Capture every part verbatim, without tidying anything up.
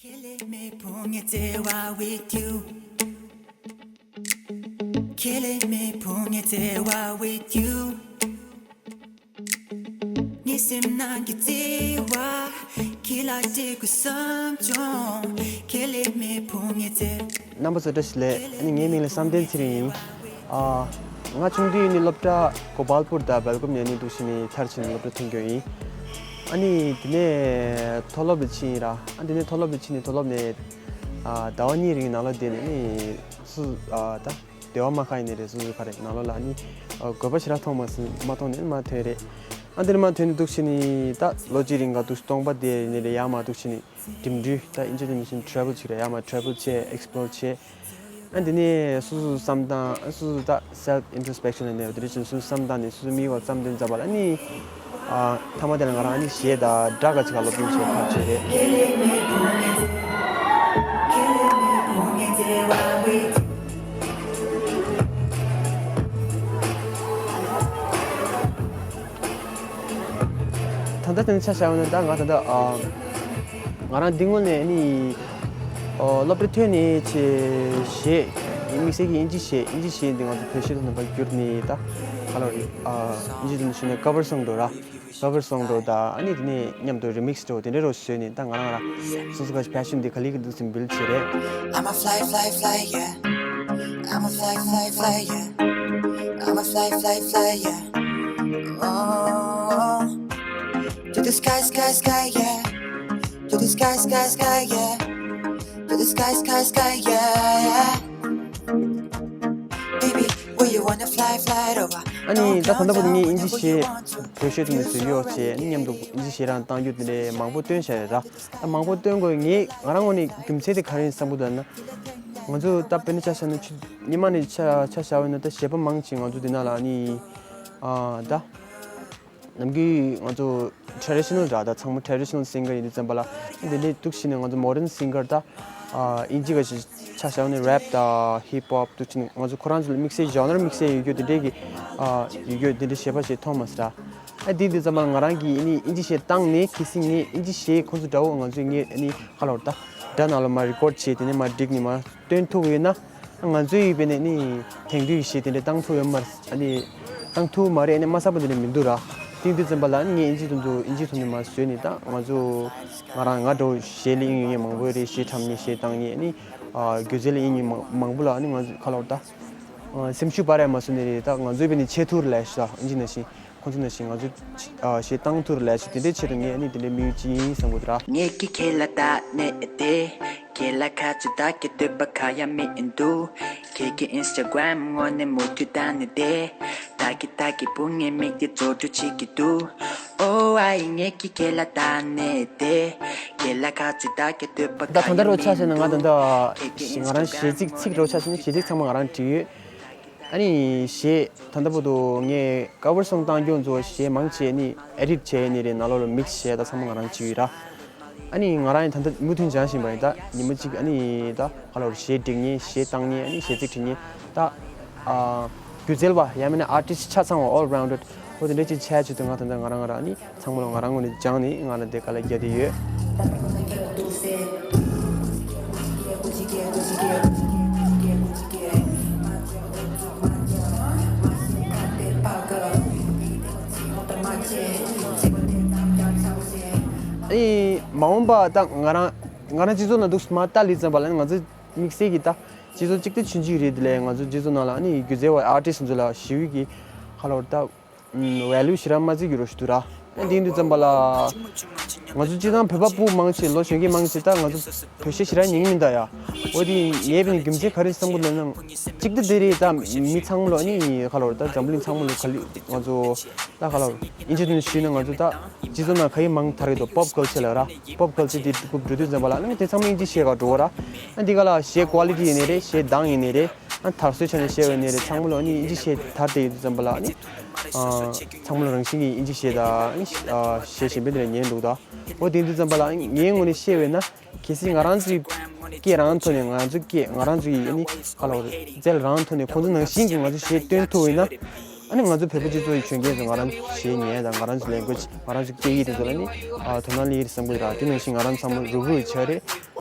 Killing me, pulling it with you. Killing me, pulling it with you. ངའི་སེམས་ནང་གི་བརྩེ་བ་ཁྱེད་ལ་སྤྲད་དགོས་བསམ་བྱུང་། Killing me, pulling it རྣམ་པ་ཚོ་བཀྲ་ཤིས་བདེ་ལེགས། ཨ་ནི་ངའི་མིང་ལ་བསམ་གཏན་ཚེ་རིང་ཡིན། ཨ། ང་ཆུང་དུས་ནས་སློབ་གྲྭ་གོ་པལ་པུར་དང་སྦེལ་ཀོབ་ནས་ནི་འདུག་ཕྱིན་ནས་མཐར་ཕྱིན་སློབ་གྲྭ་ཐོན་རྒྱུ་ཡིན། ཨ་ནི་དེ་ནས་མཐོ་སློབ་ལ་ཕྱིན་ཡིན་ར། ཨ་དེ་ནས་མཐོ་སློབ་ལ་ཕྱིན་ནས་མཐོ་སློབ་ནས་ཨ་ཟླ་བ་གཉིས་རིང་ནང་ལོགས་བསྡད་ནས་ནི་སུ་ཨ་ད་སྡེ་བ་མ་ཁ་ཡིན་ནི་རེད། སུ་སུ་ཁ་རེད། ནང་ལོགས་ལ་ནི་ཨ་དགོས་པ་ཞེ་དྲག་མཐོང་མ་སོང་། མ་མཐོང་ནས་མ་ཐོན་རེད། ཨ་དེ་ནས་མ་ཐོན་ནས་འདུག་ཕྱིན་ནས་ད་ལོ་གཅིག་རིང་ག་འདུག་སྟོང་པ་བསྡད་ནས་རེད། ཡར་མར་འདུག་ཕྱིན་ནས། འགྲིམ་འགྲུལ། ད་ཨིན་ཇི་དུ་ནི་ཕྱིན་ཊེ་རེ་ཝལ་བྱེད་ར། ཡར་མར་ཊེ་རེ་ཝལ་བྱེད། ཨེག་སི་པོ་ལོར་བྱེད། ཨ་འདི་ནས་སོ་སོ་བསམ་སྟངས། ཨ་སོ་སོ་ད་སེལ་ཕི་ཨིན་ཊོ་སི་པེག་ཤན་ལ་ནས་དེ་རེ་ཅིག་སོ་སོ་བསམ་སྟངས་ནས་སོ་སོ་མིའི་འོག་བསམ་དོན་ཙམ་པ་ལ་ནི། ཨ་མཐའ་མ་དེ་ལ་ང་རང་ཨ་ནི་གཞས་དང་སྒྲ་ག་ཅིག་ག་སློབ་སྦྱོང་བྱེད་ཐབས་བྱེད་རེད། ད་ལྟ་དེ་ནས་ཆ་བཞག་ཡོང་ན་ད་ང་ད་ལྟ་ཨ། ང་རང་འདི་སྔོན་ནས་ནི་ཨོ་སློབ་གྲྭ་ཐོན་ནས་ཆེ་གཞས་དམིགས་བསལ་གྱི་ཨིན་ཇི་གཞས། ཨིན་ཇི་གཞས་འདི་ང་ཚོ་བོད་གཞས་དུ་ནང་པར་བསྒྱུར་ནས་ད་ག་ལ་རེད། ཨ་ཨིན་ཇི་དུ་ནི་ཞུ་ནས་ཀ་བར་སོང་འགྲོ་ར། ཀ་བར་སོང་འགྲོ་ད་ཨ་ནི་དེ་ནས་མཉམ་དུ་རི་མིག་སི་འགྲོ་དེ་འདྲ་རོ་བཟོས་ནས་ད་ང་རང་ང་རང་སོ་སོ་ག་ཕེ་ཤན་འདི་ག་ལེ་གི་འདུག་སེ་བིལ་བྱེད་རེད། I'm a fly, fly, fly, yeah. I'm a fly, fly, fly, yeah. I'm a fly, fly, fly, yeah. Oh, to the sky, sky, sky, yeah. To the sky, sky, sky, yeah. To the sky, sky, sky, yeah. Baby, where you wanna fly, fly over? ཨ་ནི་ད་གང་ལྟར་བུ་ངས་ཨིན་ཇི་གཞས་བོད་གཞས་དུ་ནས་བཟོས་ཡོད་བྱས། ཨ་ནི་མཉམ་དུ་ཨིན་ཇི་གཞས་རང་བཏང་རྒྱུ་དེ་འདྲའི་མང་པོ་བཏོན་བཞག་ཡོད་ར། ད་མང་པོ་བཏོན་དགོས། ངས་ང་རང་ངོས་ནས་རྒྱུ་མཚན་དེ་ག་རེ་ཡིན་བསམ་གི་འདུག་ན། ང་ཚོ་ད་དཔེར་ན་ཆ་བཞག་ན་ཆུ་སྔོན་མ་ནས་ཆ་ཆ་བཞག་པ་ཡིན་ན་ད་གཞས་པ་མང་ཆེ་ང་ཚོ་འདི་ན་ལ་ནི་ཨ་ད་ནམ་རྒྱུན་ང་ཚོ་ཊེ་རེ་ཌི་ཤི་ནལ་འདྲ་ད་ཚང་མ་ཊེ་རེ་ཌི་ཤི་ནལ་སིང་གར་ཡིན་དུས་ཙམ་པ་ལ་འདི་འདྲའི་འདུག་ཕྱིན་ནས་ང་ཚོ་མོ་ཌན་སིང་གར་ད་ཨ་ཨིན་ཇི་ག་ཞིག་ཆ་བཞག་ནས་རེབ་དང་ཧིབ་ཧོབ་འདུག་ཕྱིན་ནས་ང་ཚོ་ཁོ་རང་ཚོ་ལ་དམིགས་བསལ་ཇོན་ར་དམིགས་བསལ་ཡོད་རྒྱུ་དེ་འདྲའི་གི་ཨ་ཡོད་རྒྱུ་དེ་འདྲའི་གཞས་པ་ཞིག་མཐོང་མ་སོང་ར། ཨ་དེ་དུས་ཙམ་པ་ལ་ང་རང་གིས་ཨ་ནི་ཨིན་ཇི་གཞས་བཏང་ནས་གལ་སྲིད་ངས་ཨིན་ཇི་གཞས་ཁོང་ཚོ་འདྲ་བོ་ང་ཚོས་ངས་ཨ་ནི་ག་ལ་བར་ད་སྒྲ་ནང་ལ་མར་རི་ཀོཌ་བྱས་དེ་ནས་མར་བསྒྲིགས་ནས་མར་བཏོན་ཐུབ་ཡོད་ན། ང་ཚོའི་ཡིད་ཕན་ནས་ནི་དེང་དུས་ཀྱི་གཞས་དེ་འདྲ་བཏང་ཐུབ་ཡོད་མ་རེད། ཨ་ནི་བཏང་ཐུབ་མ་རེད། ཨ་ནི་མ་བསམ་པ་དེ་འདྲ་མི་འདུག་ར། དེང་དུས་ཙམ་པ་ལ་ཨ་ནི་ངས་ཨིན་ཇི་དུ་འདུག་ཨིན་ཇི་ཐོག་ནས་མར་བཟོས་ནས་ད་ང་ཚོ་ང་རང་ང་འདྲ་བོ་གཞས་ལ་དབྱིངས་ཡོད་མཁན་མང་པོ་རེད། གཞས་འཁྲབ་མཁན་གཞས་བཏང་མཁན་ཨ་ནི་སྒྱུ་རྩལ་ལ་དབྱིངས་ཡོད་མང་མང་པོ་ལ་ཨ་ནི་ང་ཚོ་ག་ལ་བར་ད་སེམས་ཤུགས་སྤར་ཡ་མ་བཟོ་ནས་རེད། ད་ང་ཚོའི་ཕན་ནས་ཆེ་ཐུར་ལས་ཤ་ཨིན་ཇི་ནང་བཞིན། ཁོང་ཚོ་ནང་བཞིན་ང་ཚོ་ཨ་གཞས་བཏང་ཐུབ་རེད་ལབ་ཞིག་དེ་འདྲའི་ཆེད་དུ་ངས་ཨ་ནི་དེ་འདྲའི་དམིགས་ཡུལ་ཅིག་ཡིན་བསམ་གྱི་འདུག་ར། ངས་ཀྱིས་ཁྱེད་ལ་བལྟས་ནས་བསྡད། ཁྱེད་ལ་ཁ་ཅིག་ལྟ་གི་འདོད་པ་གང་ཡང་མི་འདུག་ཁྱེད་ཀྱི་ཨིན་སི་ཊ་གྷི་རམ་ངོས་ནས་མུ་མཐུད་བལྟས་ནས་བསྡད། ལྟ་གི་ལྟ་གི་བུ་ངའི་མིག་དེ་རྫོགས་འགྲོ་བྱེད་ཀྱི་འདུག་ཨོ་ཨ་ཡི་ངས་ཀྱིས་ཁྱེད་ལ་བལྟས་ནས་བསྡད། ཁྱེད་ལ་ཁ་ཅིག་ལྟ་གི་འདོད་པ་ད་ད་གང་ལྟར་ཡང་རོ་ཆ་བཞག་ན་མི་ང་ད་འདུག་ད་ཁྱེད་ཀྱི་ང་རང་ཨིན་སི་ཊ་གྷི་རམ་གཞས་ཚིག་ཚིག་རོ་ཆ་བཞག་ན་གཞས་ཚིག་ཚང་མ་ང་རང་བྲིས་ཡོད། ཨ་ནི་གཞས་ད་ལྟ་བར་དུ་ངས་ཀ་བར་སོང་བཏང་རྒྱུ་ཚོ་གཞས་མང་ཆེ་ནི་ཨེ་ཌིཊ་བྱས་ནི་རེད། ནང་ལོགས་ལ་མིག་སི་བྱས་ད་ཚང་མ་ང་རང་བྱས་ཡོད་ར། ཨ་ནི་ང་རང་ཡང་ད་ལྟ་མུ་མཐུད་སྦྱང་བཞིན་པ་ཡིན། ད་ཉི་མ་གཅིག་ཨ་ནི་ད་ག་ལ་བར་གཞས་སྒྲིག་མཁན་གཞས་བཏང་མཁན་ཨ་ནི་གཞས་ཚིག་བྲིས་མཁན་ད་ཨ་སྒྱུ་རྩལ་བ་ཡང་མིན་ན་ཨར་ཊིསི་ཊི་ཆ་ཚང་བ་ཨོལ་རའུན་ཌར་འོ་དེ་འདྲ་ཅིག་བྱས་ཆེད་དུ་ང་ད་ལྟ་ང་རང་ང་རང་ཨ་ནི། ཚང་མ་ལ་ང་རང་ངོས་ནས་སྦྱངས་ནས་ང་ལ་འདི་ག་ལ་རྒྱ་དེ་ཡོད། ཨེ་མ་འོངས་པ་ད་ང་རང་ང་རང་སྤྱི་ཚོགས་ནང་འདུག་མ་ལྟ་ལི་ཙམ་པ་ལ་ང་ཚོ་དམིགས་བསལ་གྱི་ད་སྤྱི་ཚོགས་གཅིག་ཏུ་ཆུང་ཆུང་རེད། དེ་ལས་ང་ཚོ་སྤྱི་ཚོགས་ནང་ལ་ཨ་ནི་སྒྱུ་རྩལ་བ་ཨར་ཊིསི་ཚོ་ལ་ཞི་བའི་གི་ཧ་ལོར་ད། ཝེ་ལུ་ཞེ་དྲག་མ་བརྩི་རྒྱུ་རོ་ཞིག་འདུག་ར། ཨ་འདི་ཡིན་དུས་ཙམ་པ་ལ། ང་ཚོ་སྤྱིར་བཏང་བོད་པ་སྤུ་མང་ཆེ་ལོ་གཞོན་སྐྱེས་མང་ཆེ་ད་ང་ཚོ་བོད་གཞས་ཞེ་དྲག་ཉན་གྱི་མིན་ད་ཡ། འོ་དེ་ངའི་བས་ནས་རྒྱུ་མཚན་ག་རེ་བསམ་གི་ལབ་ན། གཅིག་ཏུ་དེ་རེད་ད་མི་ཚང་མ་ལོ་ནི་ཁ་ལོ་ར་ད་འཛམ་བུ་གླིང་ཚང་མ་ལོ་ག་ལི་ང་ཚོ་ད་ཁ་ལོ་ཨིན་ཇི་དུ་ནས་ཞུས་ན་ང་ཚོ་ད་སྤྱི་ཚོགས་ནང་ག་ཡི་མང་དར་གི་འདུག་པོབ་ཀལ་ཆར་ལ་ར། པོབ་ཀལ་ཆར་དེ་དགུ་འགྲོ་དུས་ཙམ་པ་ལ་ནི་དེ་ཚང་མ་ཨིན་ཇི་གཞས་ག་འགྲོ་བ་ར། ཨ་འདི་ག་ལ་གཞས་ཀོ་ལི་ཊི་ཡིན་ནི་རེད། གཞས་གདངས་ཡིན་ནི་རེད། ཨ་དར་སྲོལ་ཆ་ནས་བཤད་པ་ནི་རེད། ཚང་མ་ལོ་ནི་ཨིན་ཇི་གཞས་དར་ཏེ་ཡོད་དུས་ཙམ་པ་ལ་ནི། ཨ་ཚང་མ་ལོ་རང་བཞིན་གྱི་ཨིན་ཇི་གཞས་དང་ཨ་གཞས་གཞན་པ་དེ་ལ་ཉན་འདུག་ད། འོ་དེ་དུས་ཙམ་པ་ལ་ངའི་ངོས་ནས་བཤད་པས་ན། གལ་སྲིད་ང་རང་ཚོའི་སྐད་རང་ཐོག་ནས་ང་ཚོའི་སྐད་ང་རང་ཚོའི་ཨ་ནི་ཁ་ལོ་རེད་རྩལ་རང་ཐོག་ནས་ཁོང་ཚོ་ནང་བཞིན་གྱི་ང་ཚོ་གཞས་སྟོན་ཐུབ་ཡིན་ན། ཨ་ནི་ང་ཚོ་བོད་པ་སྤྱི་ཚོགས་ཀྱི་གཞོན་སྐྱེས་ཚོ་ང་རང་ཚོ་གཞས་ཉན་དང་ང་རང་ཚོ་language ང་རང་ཚོ་སྐད་ཡིག་དེ་ཚོ་ལ་ནི་ཨ་དོ་སྣང་སླེབས་ཀྱི་རེད་བསམ་གྱི་རེད། དེ་ནང་བཞིན་ང་རང་ཚང་མ་རུབ་རུབ་བྱས་རེད།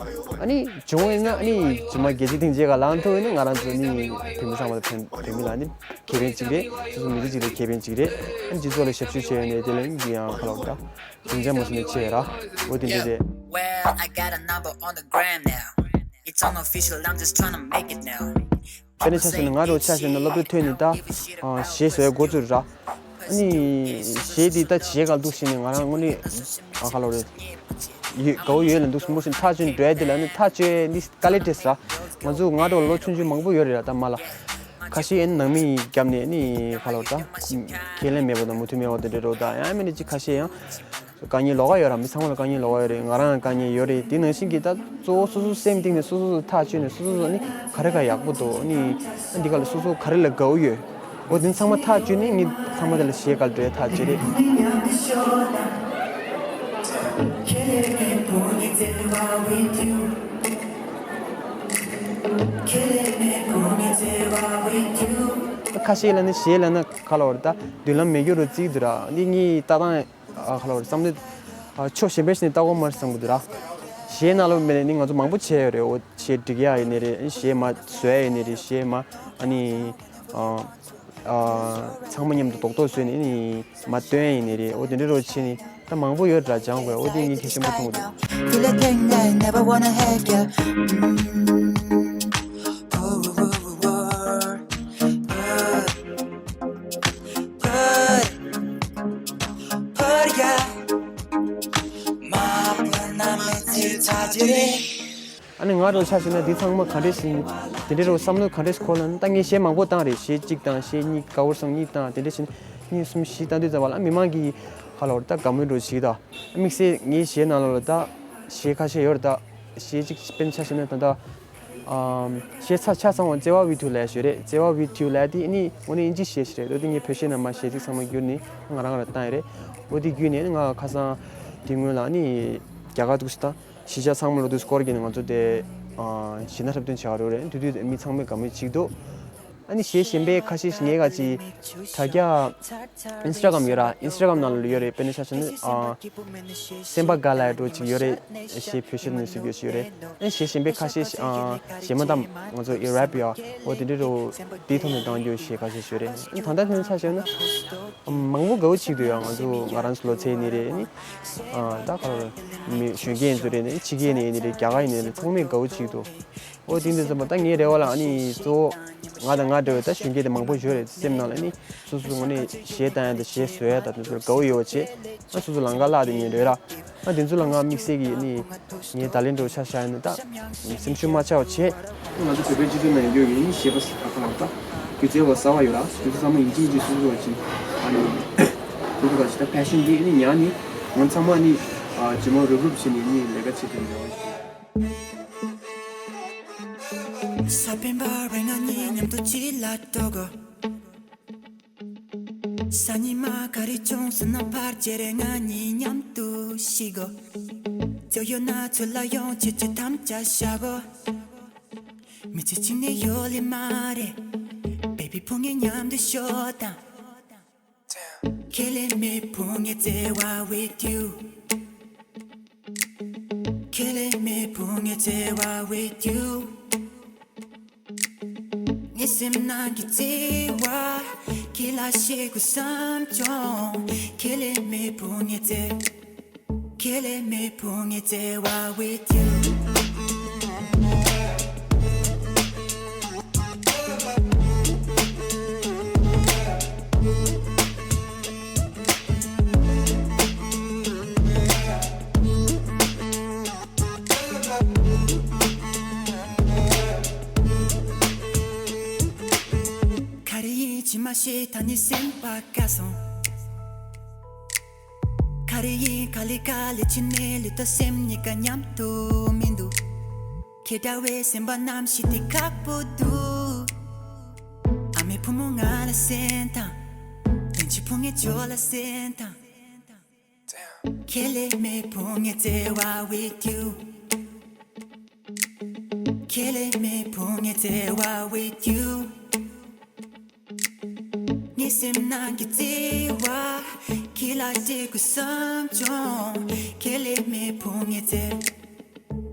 ཨ་ནི་བྱུང་བ་ཡིན་ན་ཨ་ནི་རྗེས་མ་རྒྱལ་སྤྱིའི་སྡིངས་ཆའི་སྒང་ལངས་ཐུབ་ཡིན་ན་ང་རང་ཚོ་ནི་བོད་མི་ཚང་མ་ལ་ཕན་བོད་མི་ལ་ནི་ཁེ་ཕན་གཅིག་རེད། སོ་སོ་མི་རིགས་གཅིག་ལ་ཁེ་ཕན་གཅིག་རེད། ཨ་ནི་སྤྱི་ཚོགས་ལ་ཞབས་ཞུ་བྱས་ཡོད་ནས་དེ་ལ་ཡང་ཁ་ལོག་ད་སྡིངས་ཆ་མོ་སོང་ནས་ཆེ་ར་འོ་དེ་འདྲ་རེད། Well, I got a number on the gram now. It's unofficial, I'm just tryna make it now. དཔེར་ན་ཆ་བཞག་ན་ང་རང་ཆ་བཞག་ན་སློབ་གྲྭ་ཐོན་ནས་ད་ཨ་གཞས་བཟོ་ཡ་འགོ་བཙུགས་ར། ཨ་ནི་གཞས་འདི་ད་གཞས་སྒང་འདུག་ཞིག་ནས་ང་རང་དངོས་གནས་ཨ་ཁ་ལོ་རེད། ཡོད་དགའ་བོ་ཡོད་ལ་འདུག་སེ་མོ་ཞིག་ཐག་གཅོད་འགྲོ་ཡ་དེ་ལ་ནི་ཐག་གཅོད་འདི་དཀའ་ལས་འཕྲད་ར། ང་ཚོ་ང་འདྲ་བོ་ལོ་ཆུང་ཆུང་མང་པོ་ཡོད་རེད་ར་ད་མ་ལ། ཁ་ཤས་ཨེ་ནི་ནང་མི་རྒྱབ་ནས་ནི་ཁ་ལོ་ད་ཁས་ལེན་མེད་པ་དང་མོས་མཐུན་མེད་པ་དེ་འདྲ་རོ་ད་ཡང་མིན་ནི་ཅིག་ཁ་ཤས་ཡང་། དཀའ་ངལ་ལོག་ག་ཡོད་ར། མི་ཚང་མ་ལ་དཀའ་ངལ་ལོག་ག་ཡོད་རེད། ང་རང་ལ་དཀའ་ངལ་ཡོད་རེད། དེ་ནང་བཞིན་གྱི་ད་གཙོ་བོ་སོ་སོ་སེམས་གཏིང་ནས་སོ་སོ་སོ་ཐག་ཆོད་ནས་སོ་སོ་སོ་ནི་ག་རེ་ག་ཡག་པོ་འདུག་ནི་འདི་ག་ལ་སོ་སོ་ག་རེ་ལ་དགའ་བོ་ཡོད། འོ་དེ་ཚང་མ་ཐག་ཆོད་ནས་ངས་ཚང་མ་དེ་ལ་གཞས་ག་ལ་འགྲོ་ཡ་ཐག་ཆོད་རེད། ཁ་ཤས་ལ་ནི་གཞས་ལ་ན་ག་ལ་བར་ད་མདུན་ལམ་མེད་རྒྱུ་རུ་བརྩིས་འདུག་ར། འདི་ངའི་ལྟ་སྟངས། ཨ་ཁ་ལོ་བསམ་བློ་ཨ་ཕྱོགས་གཞན་པ་ཞིག་ནས་ལྟ་དགོས་མ་རེད་བསམ་གི་འདུག་ར། གཞས་ནང་ལོགས་མེད་ནས་ནི་ང་ཚོ་མང་པོ་བྱས་ཡོད་རེད། འོ་གཞས་སྒྲིག་ཡག་ཡིན་ནི་རེད། གཞས་མ་བཟོ་ཡག་ཡིན་ནི་རེད། གཞས་མ་ཨ་ནི་ཨ་ཨ་ཚང་མ་མཉམ་དུ་རྡོག་རྡོག་བཟོས་ནས་ནི་མ་སྟོན་ཡག་ཡིན་ནི་རེད། འོ་དེ་འདྲ་རོ་བྱས་ནི་ད་མང་པོ་ཡོད་ར། སྦྱང་དགོས། འོ་དེ་ངས་གལ་ཆེན་པོ་མཐོང་གི་འདུག Feel a thing I never wanna have, yeah. Mm. Oh, oh, oh, oh, oh. But, but, but, yeah. ཨ་ནི་ང་རང་ཆ་བཞག་ན་འདི་ཚང་མ་ག་འདྲས་ཤིག་དེ་འདྲས་རོ་བསམ་བློ་ག་འདྲས་ཤིག་འཁོར་ལ་ནི་ད་ངས་གཞས་མང་པོ་བཏང་རེད། གཞས་གཅིག་དང་གཞས་གཉིས་ག་བར་སོང་གཉིས་བཏང་དེ་འདྲས་ཤིག་གཉིས་གསུམ་བཞི་བཏང་དུས་ཙམ་པ་ལ་མི་མང་གིས་ཧ་ལོ་རེད་ད་དགའ་མོས་འགྲོ་ཞིག་ད་དམིགས་བསལ་ངའི་གཞས་ནང་ལོགས་ལ་ད་གཞས་ཁ་ཤས་ཡོད་རེད། ད་གཞས་གཅིག་དཔེར་ན་ཆ་བཞག་ན་ད་ལྟ། ཨམ། གཞས་ཚ་ཆ་ཚང་བ་བརྩེ་བ་with you ལབ་ཞིག་རེད། བརྩེ་བ་with you ལབ་དེ་ནི་དངོས་གནས་ཨིན་ཇི་གཞས་ཤིག་རེད། འོ་དེ་ངས་བོད་གཞས་ནང་མ་གཞས་ཚིག་ཚང་མ་བསྒྱུར་ནས་ང་རང་ལ་བཏང་ཡོད་རེད། འོ་དེ་བརྒྱུད་ནས་ནི་ང་ཁ་སང་དེ་སྔོན་ལ་ནི་རྒྱ་གར་འདུག་ཞིག་དང་གཞིས་ཆགས་ཚང་མ་ལོ་དུས་སྐོར་གྱི་ནི་ང་ཚོ་དེ་གཞས་སྣ་འཁྲབ་སྟོན་བྱ་བ་རོ་རེད། དེ་དུས་མི་ཚང་མས་དགའ་མོས་བྱེད་ཀྱི་འདུག་ཨ་ནི་གཞས་གཞན་པའི་ཁ་ཤས་ཤིག་ངས་ག་ཅིག་དྲ་རྒྱ། ཨིན་སི་ཊ་གྷ་རམ་ཡོད་ར། ཨིན་སི་ཊ་གྷ་རམ་ནང་ལ་ཡོད་རེད། དཔེར་ན་ཆ་བཞག་ན་ཨ། སེམས་པ་དགའ་ལབ་འགྲོ་ཅིག་ཡོད་རེད། གཞས་བོད་གཞས་ནས་གཟིགས་ཡོད་ཅིག་ཡོད་རེད། ཨ་གཞས་གཞན་པའི་ཁ་ཤས་ཤིག་ཨ། གཞས་མ་དང་ང་ཚོ་ཨི་རེབ་ཡ་འོ་དེ་འདྲ་རོ། དེའི་ཐོག་ནས་བཏང་རྒྱུ་གཞས་ཁ་ཤས་ཤིག་ཡོད་རེད། ཨ་ད་ལྟ་དེ་ནས་ཆ་བཞག་ན་མང་པོ་དགའ་བོ་ཅིག་འདུག་ཡ། ང་ཚོ་ང་རང་ཚོ་ལོ་ཚད་ནི་རེད་ནི། ཨ་ད་ག་རེ་མི་གཞོན་སྐྱེས་ཚོ་རེད་ནི་ཕྱི་རྒྱལ་ནས་ཡིན་ནི་རེད། རྒྱ་གར་ཡིན་ནི་རེད། ཚང་མས་དགའ་བོ་ཅིག་འདུག་འོ་དེ་འདྲ་ཙམ་པ་ད་ངའི་རེ་བ་ལ་ཨ་ནི་གཙོ་བོ་ང་དང་ང་འདྲ་བའི་ད་གཞོན་སྐྱེས་དེ་མང་པོ་ཡོད་རེད། སེམས་ནང་ལ་ནི་སོ་སོ་དངོས་གནས་གཞས་བཏང་ཡ་དང་གཞས་བཟོ་ཡ་དང་དེ་ཚོར་དགའ་བོ་ཡོད་པ་བྱས། ཨ་སོ་སོ་ལམ་ཁ་བརླག་དེ་ཉན་འདྲ་ར། ཨ་དེ་ཚོ་ལ་ང་དམིགས་བསལ་གྱི་ནི་ངའི་བརྡ་ལན་འདྲ་བོ་ཆ་བཞག་ཡ་ན་ད་སེམས་ཤུགས་མ་ཆག་པ་བྱས། ང་ཚོ་བོད་པའི་སྤྱི་ཚོགས་ནང་ཡོད་ཀྱི་ནི་གཞས་པ་ཁ་ཁ་ལ་ད་སྒྱུ་རྩལ་བ་གསར་བ་ཡོད་ར། དེ་ཚོ་ཚང་མ་ཡིན་གཅིག་མིན་གཅིག་སོ་སོ་བ་ཅིག་ཨ་ནི་སོ་སོ་བ་ཅིག་ད་ཕེ་ཤོན་འདི་ནི་ཉར་ནི་ང་ཚང་མ་ནི་ཨ་ཇི་མ་རུབ་རུབ་བྱས་ནི་ནི་ལས་ཀ་བྱེད་དུ་འགྲོ་བ་ཞིག་ས་པཎ་པ་རེ་ང་གཉིས་མཉམ་དུ་ཅི་ལ་འགྲོ་གོ། ས་ཉི་མ་ག་རེ་བྱུང་སོང་ན་ཕར་བྱེད་རེ་ང་གཉིས་མཉམ་དུ་ཤི་གོ། ཚོ་ཡོད་ན་ཚོ་ལ་ཡོང་ཆེ་ཆེ་དམ་བཅའ་བཞག་གོ། མི་ཚེ་གཅིག་ནས་ཡོད་ལེ་མ་རེད། Baby ཕུ་ངེ་མཉམ་དུ་ཤོག་དང་། ཁེ་ལེ་མེ་ཕུ་ངེ་བརྩེ་བ་with you། ཁེ་ལེ་མེ་ཕུ་ངེ་བརྩེ་བ་with you། ངའི་སེམས་ནང་གི་བརྩེ་བ་ཁྱེད་ལ་བཤད་དགོས་བསམ་བྱུང་། ཁེ་ལེ་མེ་ཕུ་ངེ་བརྩེ། ཁེ་ལེ་མེ་ཕུ་ངེ་བརྩེ་བ་with you། ག་རེ་ཡིན་ཅི་མ་ཤེས་ད་ནི་སེམས་པ་དགའ་སོང་། ག་རེ་ཡིན་ག་ལེ་ག་ལེ་ཕྱི་ནས་ལུས་དང་སེམས་གཉིས་ཀ་མཉམ་དུ་མི་འདུག་ཁྱེད་འདྲ་བའི་སེམས་པ་རྣམ་ཤེས་དེ་ཁག་པོ་འདུག་ཨ་མའི་བུ་མོ་ང་ལ་གསན་དང་། བན་ཆེ་བུ་ངའི་ཇོ་ལ་གསན་དང་། ཁེ་ལེ་མེ་བུ་ངའི་བརྩེ་བ་with you། ཁེ་ལེ་མེ་བུ་ངའི་བརྩེ་བ་with you། ངའི་ སེམས་ནང་གི་བརྩེ་བ་ཁྱེད་ལ་སྤྲད་དགོས་བསམ་བྱུང་། ཁྱེད་ལས་མེད་ཕུང་ངེ་བརྩེ།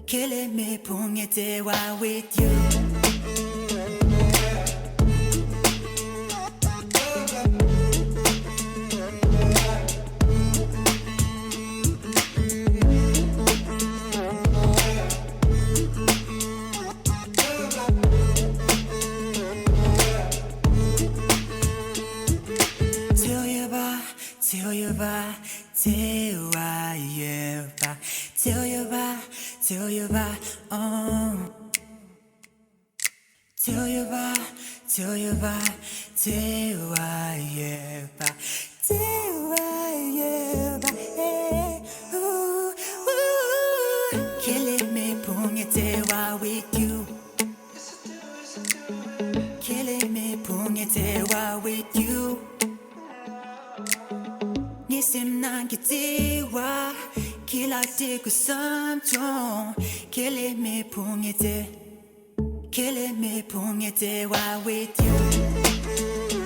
ཁྱེད་ལས་མེད་ཕུང་ངེ་བརྩེ་བ། With you. Tell you about, tell you about, tell you why you ever, tell you about, tell you about, oh. Tell you about, tell you about, tell you why you ever, tell you why you ever, hey, ooh, ooh. Killing me, pulling it, tell why with you. Killing me, pulling it, tell why with you. ངའི་སེམས་ནང་གི་བརྩེ་བ་ཁྱེད་ལ་སྤྲད་དགོས་བསམ་བྱུང་། ཁྱེད་ལས་མེད་ཕུང་ངེ་བརྩེ། ཁྱེད་ལས་མེད་ཕུང་ངེ་བརྩེ་བ། With you.